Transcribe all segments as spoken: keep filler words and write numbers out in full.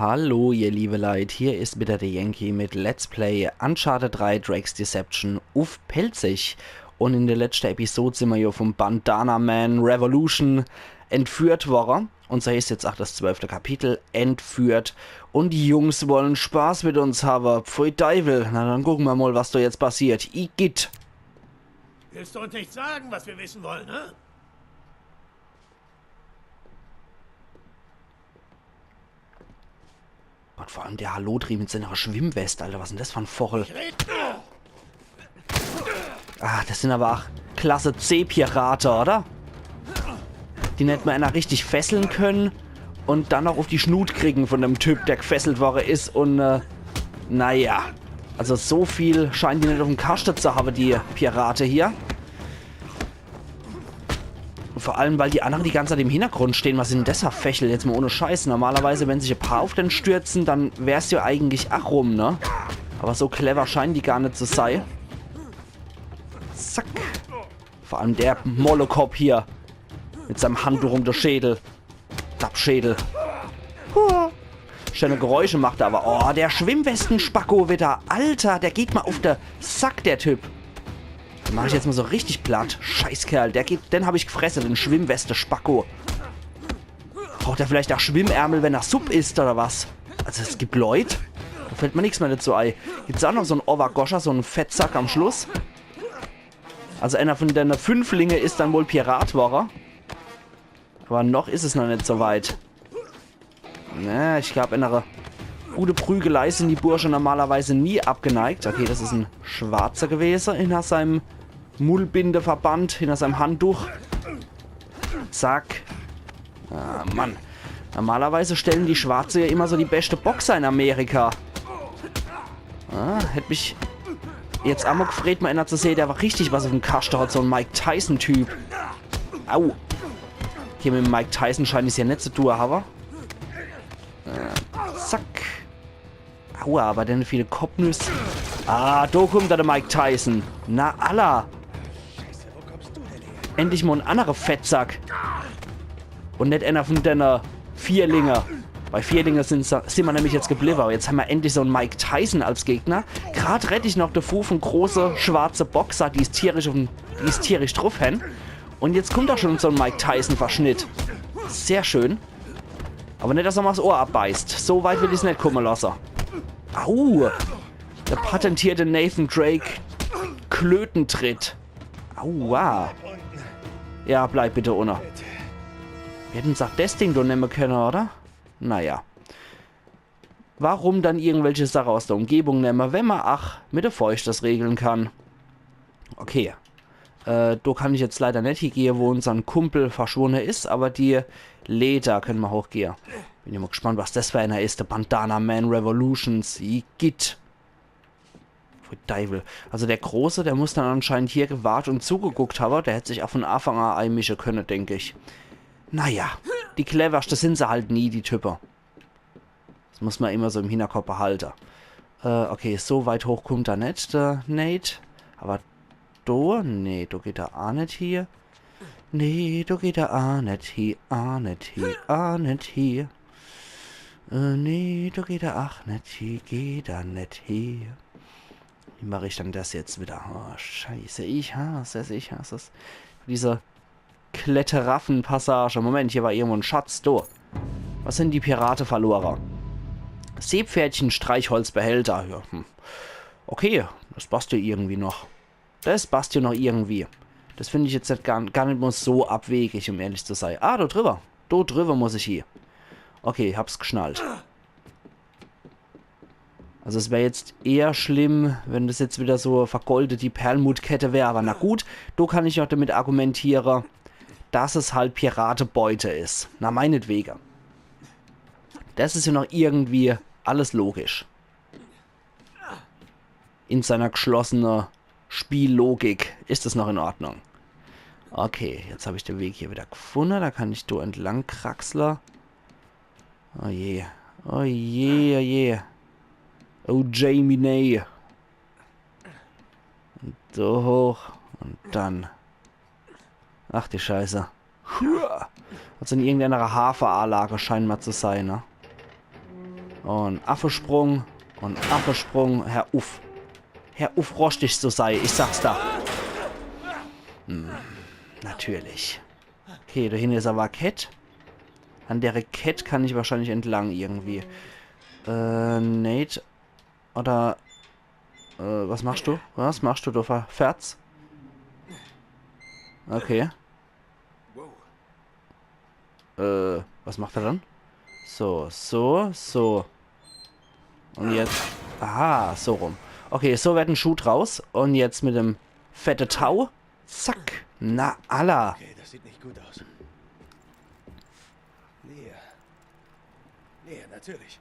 Hallo, ihr liebe Leit, hier is wieder der Yankee mit Let's Play Uncharted drei Drake's Deception uff Pälzisch. Un in der letschte Episod sin mer jo vum Bandana Man Revolution entführt worre. Un so heißt jetzt ach das zwölfte Kapitel, entführt. Un die Jungs wollen Spaß mit uns hawwe. Pfui Deiwel, na dann gucke mer mol, was do jetzt passiert. Igitt. Willst du uns nicht sagen, was wir wissen wollen, ne? Gott, vor allem der Hallodri mit seiner Schwimmwest, Alter. Was is denn das für en Vochel? Ich red. Ah, das sin aber ach Klasse-C-Pirate, oder? Die net mol einer richtig fesseln können un dann noch uff die Schnut kriegen von dem Typ, der gfesselt worre is un, äh, naja. Also so viel scheinen die net uffm Kaschte zu hawwe, die Pirate hier. Un vor allem, weil die annere die ganze Zeit im Hintergrund stehen. Was sin denn das für Vechel? Jetzt mol ohne Scheiß. Normalerweise, wenn sich e paar uff den stürzen, dann wär's jo eigentlich ach rum, ne? Aber so clever scheinen die gar net zu sei. Zack. Vor allem der Mollekopp hier. Mit seinem Handtuch um de Schädel. Klappschädel. Huh. Schöne Geräusche macht er aber. Oh, der Schwimmwesten-Spacko wieder. Alter, der geht mer uff de Sack, der Typ. Den mach ich jetzt mol so richtig platt. Scheißkerl, der geht, den hab ich gfresse, den Schwimmweste-Spacko. Braucht er vielleicht ach Schwimmärmel, wenn er Supp isst, oder was? Also es gibt Leut, do fällt mer nix mehr dazu ei. Gibt's ach noch so en Obergoscher, so en Fettsack am Schluss? Also einer von dene Fünflinge is dann wohl Pirat worre. Aber noch is es noch net so weit. Na, ich glaab, enere gute Prügelei sin die Bursche normalerweise nie abgeneigt. Okay, das is en Schwarzer gewese, hinter seinem Mullbindeverband, hinter seinem Handtuch. Zack. Ah, Mann. Normalerweise stellen die Schwarze ja immer so die beste Boxer in Amerika. Ah, hätt mich jetzt ach mol gfreet, mol einer zu sehe, der aber richtig was uffm Kaschte hat, so en Mike-Tyson-Typ. Au. Hier mit em Mike Tyson scheint ich's ja net zu tue, aber. Äh, zack. Aua, aber denn viele Kopfnüsse. Ah, do kummt der Mike Tyson. Na, alla. Endlich mol en annere Fettsack. Un net einer von dene Vierlinge. Bei Vierlinge sin, sin mer nämlich jetzt gebliwwe. Aber jetzt hammer endlich so en Mike Tyson als Gegner. Grad redd ich noch devun, von große schwarze Boxer, die's tierisch, uff den, die's tierisch druff hen. Un jetzt kummt ach schon so en Mike-Tyson-Verschnitt. Sehr schön. Aber net, dass er mer's Ohr abbeißt. So weit will ich's net kumme losse. Au! Der patentierte Nathan Drake Klötentritt. Aua. Ja, bleib bitte unne. Mir hätten ach des Ding do nemme könne, oder? Naja. Warum dann irgendwelche Sache aus der Umgebung nemme, wenn mer ach mit de Fäuscht des regle kann? Okay. Äh, do kann ich jetzt leider net hiegehe, wo unsern Kumpel verschwunne is, aber die Leiter könne mer hochgehe. Bin immer gespannt, was des für einer is, der Bandana Man Revolutions. Igitt. Pfui Deiwel. Also der Große, der muss dann anscheinend hier gewaart un zugeguckt hawwe. Der hätt sich ach von Anfang an eimische könne, denk ich. Naja, die cleverschte sin se halt nie, die Type. Des muss mer immer so im Hinterkopp behalte. Äh, okay, so weit hoch kummt er net, der Nate. Aber do, nee, do geht er ach net hie. Nee, do geht er ach net hie, ach net hie, ach net hie. Äh, nee, do geht er ach net hie, geht er net hie. Wie mach ich dann des jetzt wieder? Oh, scheiße, ich hass es, ich hass es. Diese Kletterraffen-Passage. Moment, hier war irgendwo en Schatz. Do. Was sin die Pirate verlore? Seepferdchen, Streichholzbehälter. Ja, hm. Okay, des passt jo irgendwie noch. Des passt jo noch irgendwie. Des find ich jetzt net gar, gar net mol so abwegig, um ehrlich zu sei. Ah, do driwwer. Do driwwer muss ich hie. Okay, ich hab's geschnallt. Also es wär jetzt eher schlimm, wenn des jetzt wieder so vergoldete Perlmutterkette wär, aber na gut, do kann ich noch damit argumentiere, dass es halt Piratebeute is. Na, meinetwege. Des is jo noch irgendwie alles logisch. In seiner geschlossene Spiellogik is es noch in Ordnung. Okay, jetzt hab ich de Weg hier wieder gefunne. Do kann ich do entlang kraxle. Oh je. Oh je, oh je. Oh, Jamie, nee. Un do hoch. Un dann. Ach die Scheiße. Hua. Also in irgendeiner Hafeanlage scheint mer zu sei, ne? Und Affesprung. Und Affesprung. Hör uff. Hör uff, roschtig zu sei. Ich sag's da. Hm, natürlich. Okay, do hinne is aber Kett. An dere Kett kann ich wahrscheinlich entlang irgendwie. Äh, Nate. Oder. Äh, was machst du? Was machst du, du Ver-, Ferz? Okay. Äh, was macht er dann? So, so, so. Und jetzt. Aha, so rum. Okay, so werd en Schuh draus. Und jetzt mit dem fette Tau. Zack. Na, alla. Okay, das sieht nicht gut aus. Leer. Leer, natürlich.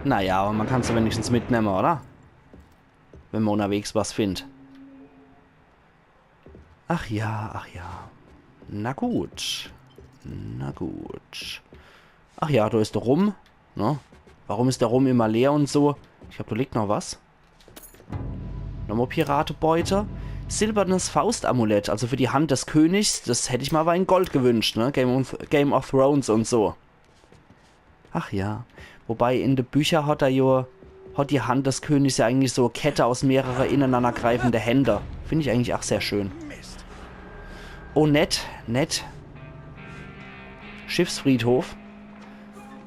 Naja, aber man kann se wenigstens mitnemme, oder? Wenn man unterwegs was findt. Ach ja, ach ja. Na gut. Na gut. Ach ja, do is der Rum. Ne? Warum is der Rum immer leer und so? Ich glaub, do liegt noch was. Nochmal Piratebeute. Silbernes Faustamulett, also für die Hand des Königs. Das hätt ich mir aber in Gold gewünscht, ne? Game of, Game of Thrones und so. Ach ja. Wobei in de Bücher hat er jo, hat die Hand des Königs ja eigentlich so Kette aus mehrere ineinandergreifende Hände. Find ich eigentlich ach sehr schön. Oh, nett, nett. Schiffsfriedhof.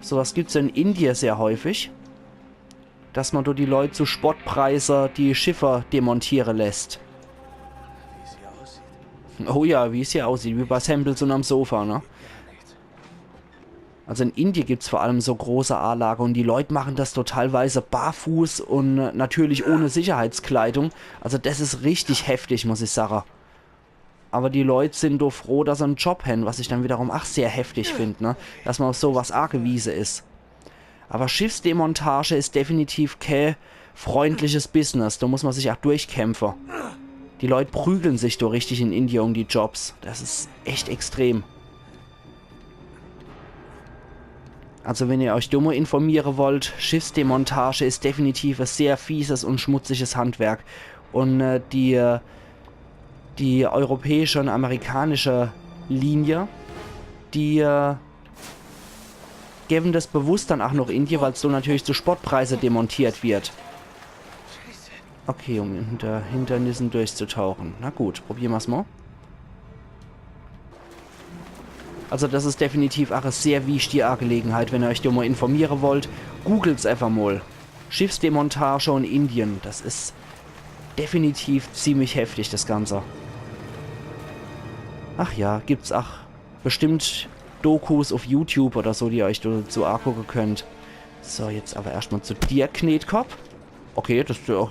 Sowas gibt's ja in Indie sehr häufig. Dass man dort die Leut zu Spottpreise die Schiffe demontiere lässt. Wie es hier aussieht. Oh ja, wie es hier aussieht, wie bei Hempels und am Sofa, ne? Also in Indie gibt's vor allem so große Anlage und die Leut machen das dort teilweise barfuß und, äh, natürlich ohne Sicherheitskleidung. Also das is richtig heftig, muss ich sage. Aber die Leut sind doch froh, dass se en Job hen, was ich dann wiederum ach sehr heftig find, ne? Dass man auf sowas agewiese is. Aber Schiffsdemontage is definitiv kä freundliches Business. Da muss man sich ach durchkämpfe. Die Leut prügeln sich doch richtig in Indie um die Jobs. Das is echt extrem. Also wenn ihr euch do mol informiere wollt, Schiffsdemontage is definitiv e sehr fieses und schmutziges Handwerk. Und, äh, die, äh, die europäische und amerikanische Linie, die, äh, gewen das bewusst dann ach noch Indie, weil's so natürlich zu Spottpreise demontiert wird. Okay, um hinter Hindernissen durchzutauchen. Na gut, probiere mer's mol. Also das is definitiv ach e sehr wichtige Angelegenheit, wenn ihr euch do mol informiere wollt. Googelt's einfach mol. Schiffsdemontage und Indie. Das is definitiv ziemlich heftig, das Ganze. Ach ja, gibt's ach bestimmt Dokus auf YouTube oder so, die ihr euch dazu angucke könnt. So, jetzt aber erscht mal zu dir, Knetkopp. Okay, das is ja auch.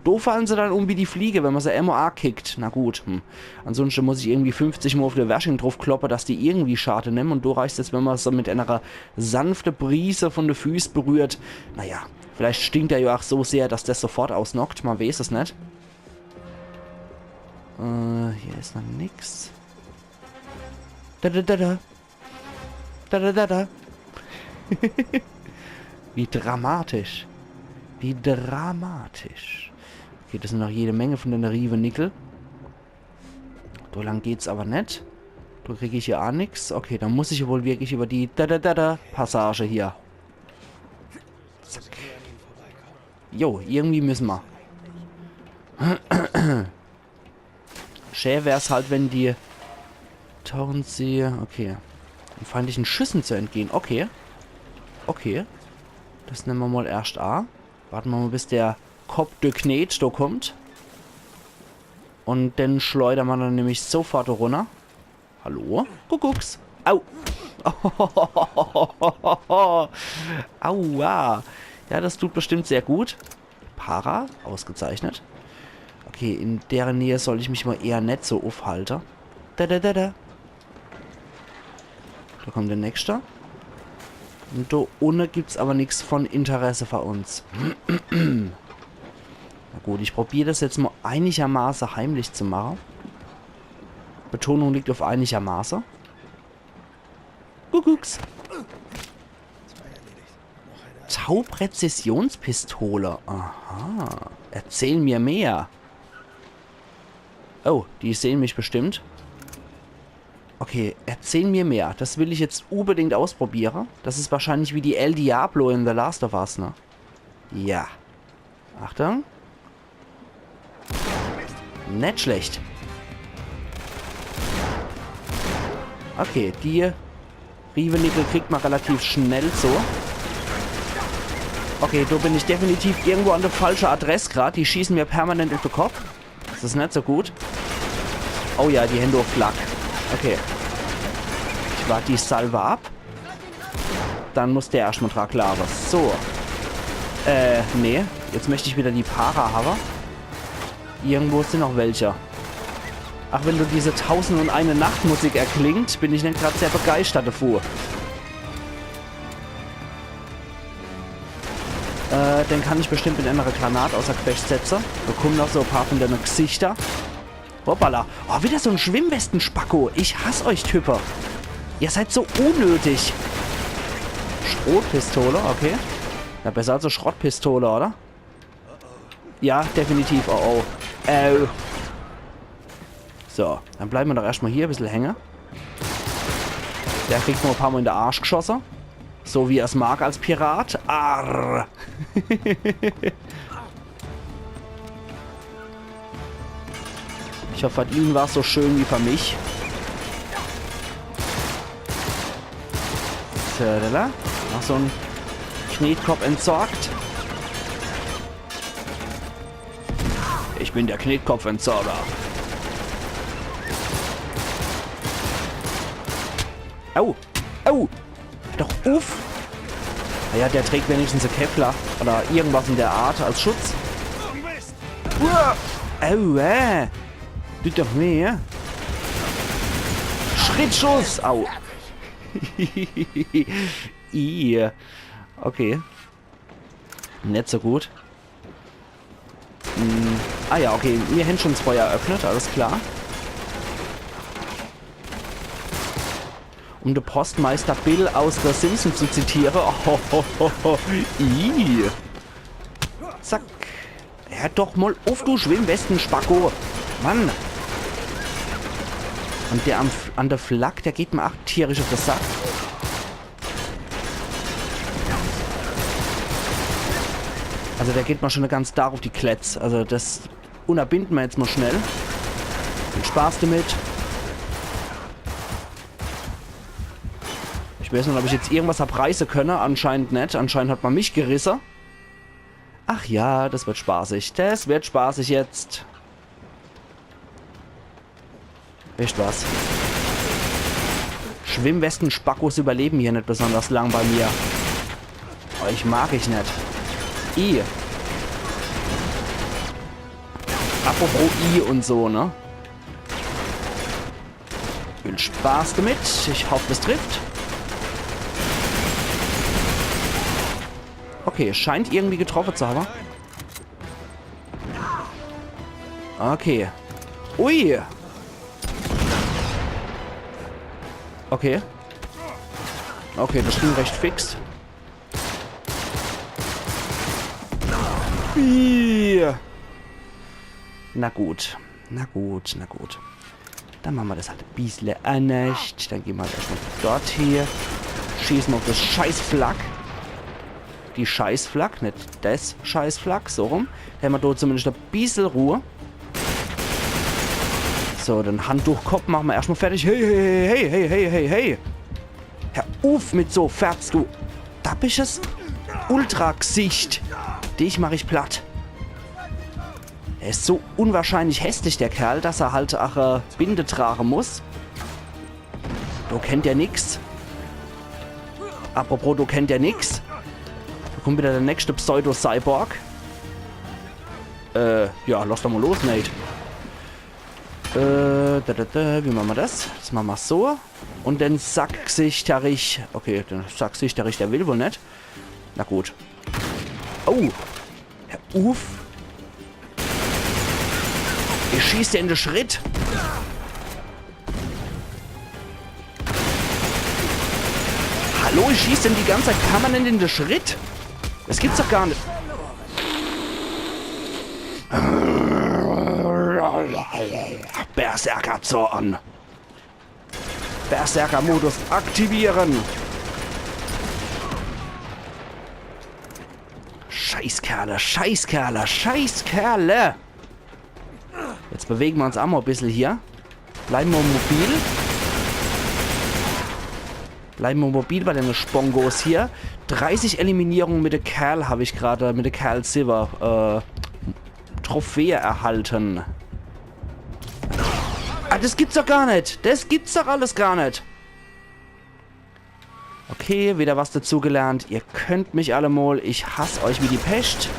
Do fallen se dann um wie die Fliege, wenn man se emol akickt. Na gut, hm. Ansonsten muss ich irgendwie fünfzig Mal auf de Wersching drauf kloppe, dass die irgendwie Schade nehmen. Und do reicht's jetzt, wenn man se mit einer sanfte Brise von de Füß berührt. Naja, vielleicht stinkt er ja auch so sehr, dass das sofort ausknockt. Man weiß es net. Äh, hier is noch nix. Da, da, da, da. Da, da, da, da. Wie dramatisch. Wie dramatisch. Okay, das sind noch jede Menge von dene Riewenickel. Do lang geht's aber net. Do krieg ich ja ach nix. Okay, dann muss ich wohl wirklich über die da da da da Passage hier. Zack. Jo, irgendwie müssen wir. Schä wär's halt, wenn die Torrensee, okay. Den feindlichen Schüssen zu entgehen. Okay. Okay. Das nemme mer mal erscht a. Warte mer mal, bis der Kopp de Knet do kommt. Und den schleudere mer dann nämlich sofort runner. Hallo? Kuckucks. Au. Aua. Ja, das tut bestimmt sehr gut. Para, ausgezeichnet. Okay, in dere Nähe soll ich mich mal eher net so uffhalte. Da, da, da, da. Do kommt der nächste. Und do unne gibt's aber nix von Interesse für uns. Na gut, ich probier das jetzt mal einigermaße heimlich zu mache. Betonung liegt auf einigermaße. Kuckucks. Tau-Präzisionspistole. Aha. Erzähl mir mehr. Oh, die sehen mich bestimmt. Okay, erzähl mir mehr. Das will ich jetzt unbedingt ausprobiere. Das is wahrscheinlich wie die El Diablo in The Last of Us, ne? Ja. Achtung. Net schlecht. Okay, die Riewenickel kriegt ma relativ schnell so. Okay, do bin ich definitiv irgendwo an de falsche Adress grad. Die schießen mir permanent uff de Kopp. Das is net so gut. Oh ja, die Hände uff Flak. Okay. Ich wart die Salve ab. Dann muss der erscht mal dra glaawe. So. Äh, nee. Jetzt möcht ich wieder die Para hawwe. Irgendwo sin noch welche. Ach, wenn do diese Tausend und eine Nacht Musik erklingt, bin ich net grad sehr begeistert davor. Äh, den kann ich bestimmt mit enere Granat außer Gefecht setze. Do kummen noch so e paar von dene Gesichter. Hoppala. Oh, wieder so en Schwimmweste-Spacko. Ich hass euch Type. Ihr seid so unnötig. Schrotpistole, okay. Na, besser als so Schrottpistole, oder? Ja, definitiv. Oh, oh. Äh. So, dann bleiben ma doch erscht mal hier e bissel hänge. Der kriegt noch e paar Mal in de Arsch geschosse. So wie er's mag als Pirat. Arr. Ich hoff, für ihn war's so schön wie für mich. Tadala. Noch so en Knetkopp entsorgt. Ich bin der Knetkopp-Entsorger. Au! Au! Doch uff! Naja, der trägt wenigstens e Kevlar oder irgendwas in der Art als Schutz. Uah! Au, äh! Tut doch weh, ja? Schrittschuss! Au! Ih. Okay. Net so gut. Hm. Ah ja, okay, mir hän schon's Feuer eröffnet, alles klar. Um de Postmeister Bill aus de Simpsons zu zitiere. Oh, ho, ho, ho. Ih. Zack. Hör doch mal uff, du Schwimmweste-Spacko. Mann. Und der am, F- an der Flak, der geht mir ach tierisch uff de Sack. Also der geht mir schon ganz stark uff die Kletz. Also das unterbinden mir jetzt mal schnell. Viel Spaß damit. Ich weiß net, ob ich jetzt irgendwas hab reiße könne. Anscheinend net. Anscheinend hat man mich gerisse. Ach ja, das wird spaßig. Das wird spaßig jetzt. Wisst was? Schwimmweste-Spackos überleben hier net besonders lang bei mir. Euch mag ich net. I. Apropos I und so, ne? Viel Spaß damit. Ich hoff, das trifft. Okay, scheint irgendwie getroffen zu haben. Okay. Ui. Okay. Okay, das ging recht fix. Ui. Na gut. Na gut, na gut. Dann mache mer das halt e bissle annerscht. Dann gehn mer halt erschmal dort hie. Schieße mer uff das Scheißflak. Die Scheißflak, net das Scheißflak, so rum. Dann hämmer do zumindest e bissel Ruhe. So, den Handtuchkopp mache mer erschmal fertig. Hey, hey, hey, hey, hey, hey, hey, hey. Hör uff mit so Ferz, du dappisches Ultragsicht. Dich mach ich platt. Er is so unwahrscheinlich hässlich, der Kerl, dass er halt ach, äh, Binde trage muss. Do kennt er nix. Apropos, do kennt er nix. Do kummt wieder der nächste Pseudo-Cyborg. Äh, ja, lass doch mal los, Nate. Äh, da, da, da, wie mache mer das? Das mache mer so. Und den Sackgsichterich. Okay, den Sackgsichterich, der will wohl net. Na gut. Oh. Hör uff. Ich schieß dir in de Schritt. Hallo, ich schieß dem die ganze Zeit permanent in de Schritt. Das gibt's doch gar net. Berserker-Zorn. Berserker-Modus aktivieren. Scheißkerle, Scheißkerle, Scheißkerle. Jetzt bewege mer uns aa mol e bissel hier. Bleiwe mer mobil. Bleiwe mer mobil bei dene Spongos hier. Dreißig Eliminierunge mit de Kerl hab ich grad, mit de Kerl Silver, äh, Trophäe erhalten. Ah, des gibt's doch gar net. Des gibt's doch alles gar net. Okay, wieder was dazugelernt. Ihr könnt mich alle mol. Ich hass euch wie die Pescht.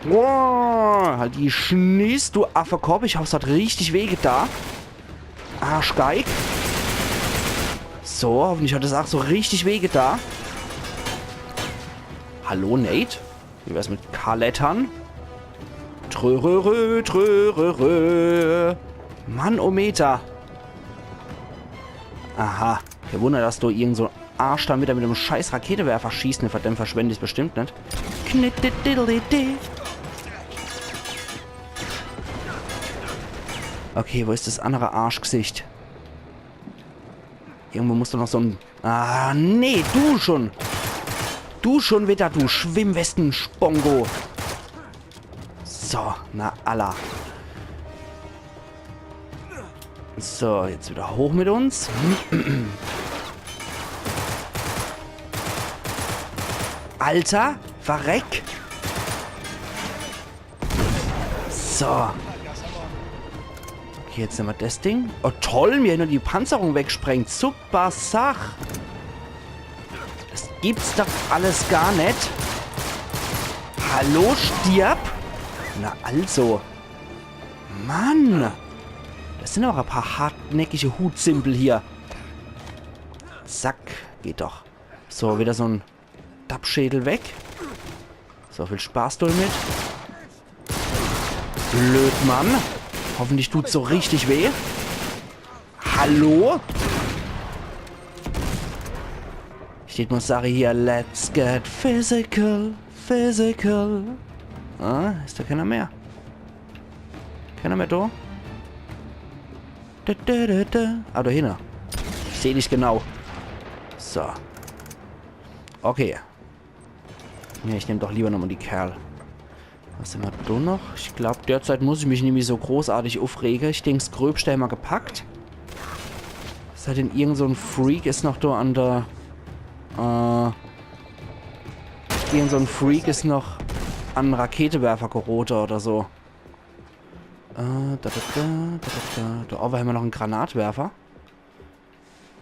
Wow, halt die Schniss, du Affekopp. Ich hoff, es hat richtig weh geta. Arschgeig. So, hoffentlich hat es aa so richtig weh geta. Hallo, Nate? Wie wär's mit Kalettern? Trörörö, trörörö. Mannometer. Aha. Kä Wunner, dass do irgend so en Arsch do widder mit em scheiß Raketewerfer schießt. Ne, verdammt, verschwend ich's bestimmt net. Knittididididi. Okay, wo is des annere Arschgsicht? Irgendwo muss doch noch so en... Ah, nee, du schon. Du schon widder, du Schwimmweste-Spongo. So, na alla. So, jetzt widder hoch mit uns. Alter, verreck. So. Okay, jetzt nemme mer des Ding. Oh toll, mir nur die Panzerung wegsprengt. Super Sach. Des gibt's doch alles gar net. Hallo, stirb. Na also. Mann. Des sin awwer e paar hartnäckige Hutzimpel hier. Zack, geht doch. So, widder so en Dappschädel weg. So, viel Spaß domit. Blöd, Mann. Hoffentlich tut's so richtig weh. Hallo? Steht nur Sache hier, let's get physical, physical. Ah, is do kenner mehr? Kenner mehr do? Da, da, da, da. Ah, do hinne. Ich seh dich genau. So. Okay. Ja, ich nemm doch liewer nochmol die Kerl. Was hämmer do noch? Ich glaab, derzeit muss ich mich nimmi so großartig uffrege. Ich denk, s Gröbste hämmer gepackt. Es sei denn, irgend so en Freak is noch do an de, äh, irgend so en Freak is noch an en Raketewerfer gerote oder so. Äh, da, da, da, da, da, da. Do owwe hämmer noch en Granatwerfer.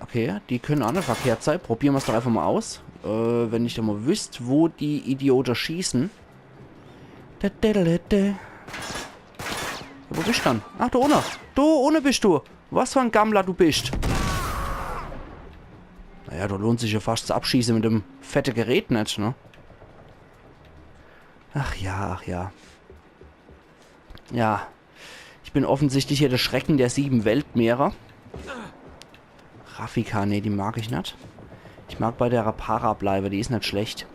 Okay, die könne aa net verkehrt sei. Probiere mer's doch äfach mol aus. Äh, wenn ich dann mol wüsst, wo die Idiote schieße. Da, da, da, da, da. Ja, wo bischt dann? Ach, do unne. Do unne bischt du. Was für en Gammler du bischt. Naja, do lohnt sich jo fascht s Abschieße mit dem fette Gerät net, ne? Ach ja, ach ja. Ja. Ich bin offensichtlich hier de Schrecken der sieben Weltmeere. Raffica, nee, die mag ich net. Ich mag bei de Para bleiwe, die is net schlecht.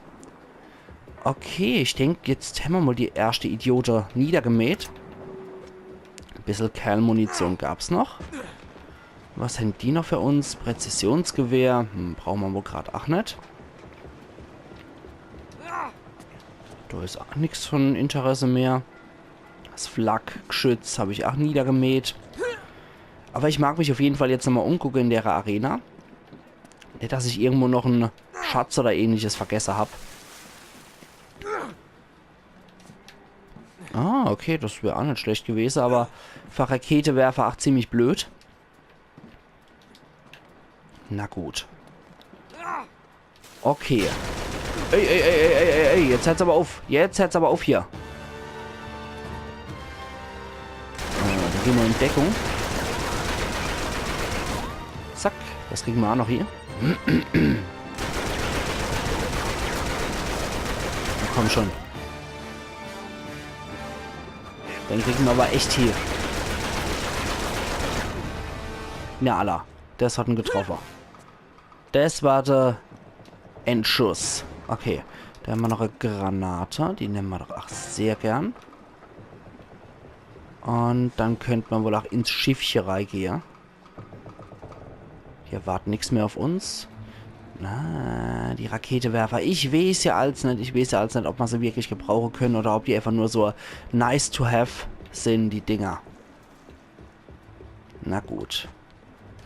Okay, ich denk, jetzt hämmer mol die erschte Idiote niedergemäht. Bissel Kerlmunition gab's noch. Was hän die noch für uns? Präzisionsgewehr. Hm, brauche mer wohl grad ach net. Do is ach nix von Interesse mehr. S Flak-Gschütz hab ich ach niedergemäht. Awwer ich mag mich auf jeden Fall jetzt nochmol umgucke in dere Arena. Net, dass ich irgendwo noch en Schatz oder ähnliches vergesse hab. Ah, okay, des wär ach net schlecht gewese, awwer für Raketewerfer ach ziemlich blöd. Na gut. Okay. Ey, ey, ey, jetzt hört's awwer uff. Jetzt hört's awwer uff hier. Äh, do gehn mer in Deckung. Zack. Des kriege mer ach noch hier. Na komm schon. Den kriege mer awwer echt hier. Na, alla. Des hat en getroffe. Des war de Endschuss. Okay. Do hämmer noch e Granate. Die nemme mer doch ach sehr gern. Un dann könnt mer wohl ach ins Schiffche reigehe. Hier wart nix mehr auf uns. Na, die Raketewerfer. Ich weeß ja als net, ich weeß ja als net, ob ma se wirklich gebrauche könne oder ob die einfach nur so nice to have sin, die Dinger. Na gut.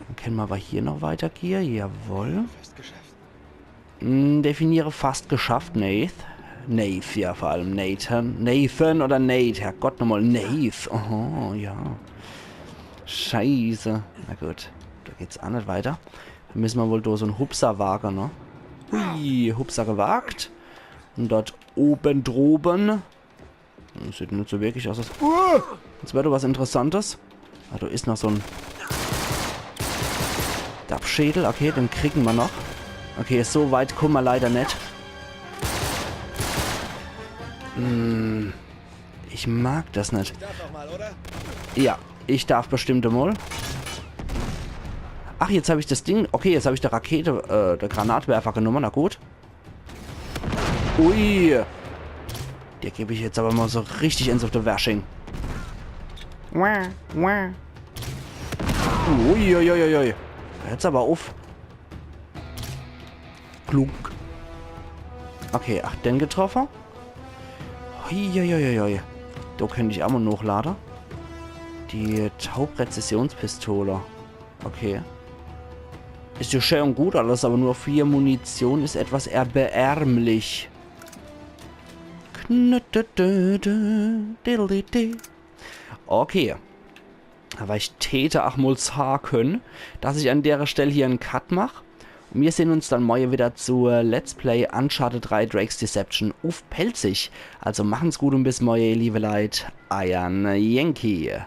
Dann könne ma aber hier noch weitergehe. Jawohl. Hm, definiere fast geschafft, Nath. Nath, ja, vor allem Nathan. Nathan oder Nate, Herrgott nochmal, Nath. Oho, ja. Scheiße. Na gut, da geht's auch net weiter. Da müsse ma wohl durch so en Hupser wage, ne? Hui, Hupser gewagt. Und dort oben droben. Das sieht net so wirklich aus, als... Uh, jetzt wär doch was Interessantes. Ah, da is noch so en Dappschädel. Okay, den kriegen ma noch. Okay, so weit kumme ma leider net. Hm, ich mag das net. Ja, ich darf bestimmt mal. Ach, jetzt hab ich das Ding. Okay, jetzt hab ich die Rakete, äh, der Granatwerfer genommen. Na gut. Ui. Dir geb ich jetzt aber mal so richtig ens auf de Wersching. Wah, wah. Uiuiuiui. Jetzt aber auf. Klunk. Okay, ach, den getroffe. Uiuiuiui. Da könnt ich auch mal nochlade. Die Tau-Präzisionspistole. Okay. Is ja schön und gut alles, aber nur vier Munition is etwas erbärmlich. Knüttütütü, diddlidi. Okay. Aber ich täte auch mal sage, dass ich an dere Stell hier en Cut mach. Und wir sehen uns dann morgen wieder zu Let's Play Uncharted drei Drake's Deception auf Pälzisch. Also machen's gut und bis morgen, ihr liebe Leit. Eier Yankee.